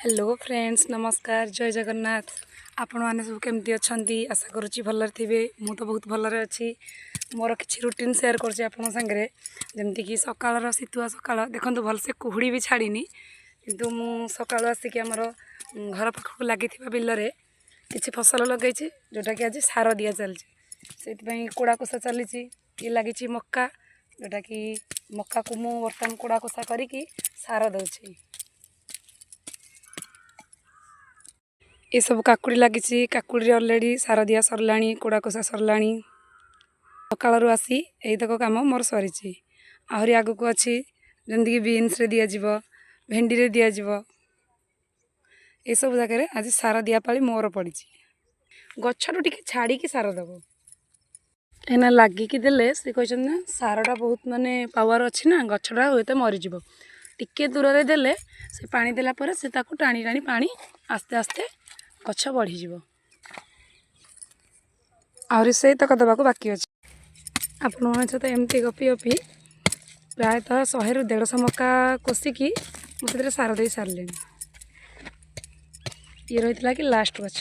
Hello friends, ନମସ୍କାର, ଜୟ ଜଗନ୍ନାଥ। ଆପଣମାନେ ସବୁ କେମିତି ଅଛନ୍ତି? ଆଶା କରୁଛି ଭଲରେ ଥିବେ। ମୁଁ ତ ବହୁତ ଭଲରେ ଅଛି। ମୋର କିଛି ରୁଟିନ୍ ସେୟାର କରୁଛି ଆପଣଙ୍କ ସାଙ୍ଗରେ। ଯେମିତିକି ସକାଳର ଶୀତୁଆ ସକାଳ ଦେଖନ୍ତୁ, ଭଲସେ କୁହୁଡ଼ି ବି ଛାଡ଼ିନି, କିନ୍ତୁ ମୁଁ ସକାଳୁ ଆସିକି ଆମର ଘର ପାଖକୁ ଲାଗିଥିବା ବିଲରେ କିଛି ଫସଲ ଲଗେଇଛି, ଯେଉଁଟାକି ଆଜି ସାର ଦିଆ ଚାଲିଛି। ସେଇଥିପାଇଁ କୋଡ଼ା କୋସା ଚାଲିଛି। ଇଏ ଲାଗିଛି ମକା, ଯେଉଁଟାକି ମକାକୁ ମୁଁ ବର୍ତ୍ତମାନ କୋଡ଼ା କୋସା କରିକି ସାର ଦେଉଛି। ଏସବୁ କାକୁଡ଼ି ଲାଗିଛି, କାକୁଡ଼ିରେ ଅଲରେଡ଼ି ସାର ଦିଆ ସରିଲାଣି, କୋଡ଼ା କୋସା ସରିଲାଣି। ସକାଳରୁ ଆସି ଏଇତକ କାମ ମୋର ସରିଛି। ଆହୁରି ଆଗକୁ ଅଛି, ଯେମିତିକି ବିନ୍ସରେ ଦିଆଯିବ, ଭେଣ୍ଡିରେ ଦିଆଯିବ। ଏସବୁ ଜାଗାରେ ଆଜି ସାର ଦିଆ ପାଳି ମୋର ପଡ଼ିଛି। ଗଛଠୁ ଟିକେ ଛାଡ଼ିକି ସାର ଦେବ, କାହିଁକିନା ଲାଗିକି ଦେଲେ ସେ କହିଛନ୍ତି ନା ସାରଟା ବହୁତ ମାନେ ପାୱାର ଅଛି ନା, ଗଛଟା ହୁଏତ ମରିଯିବ। ଟିକେ ଦୂରରେ ଦେଲେ ସେ ପାଣି ଦେଲା ପରେ ସେ ତାକୁ ଟାଣି ଟାଣି ପାଣି ଆସ୍ତେ ଆସ୍ତେ ଗଛ ବଢ଼ିଯିବ। ଆହୁରି ସେଇ ତକ ଦେବାକୁ ବାକି ଅଛି। ଆପଣମାନଙ୍କ ସହିତ ଏମିତି ଗପି ଗପି ପ୍ରାୟତଃ 100ରୁ 150 ମକା କୋଷିକି ମୁଁ ସେଥିରେ ସାର ଦେଇ ସାରିଲିଣି। ଇଏ ରହିଥିଲା କି ଲାଷ୍ଟ ଗଛ।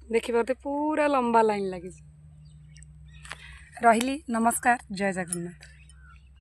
ଦେଖିପାରୁଥିବେ ପୁରା ଲମ୍ବା ଲାଇନ୍ ଲାଗିଛି। ରହିଲି, ନମସ୍କାର, ଜୟ ଜଗନ୍ନାଥ।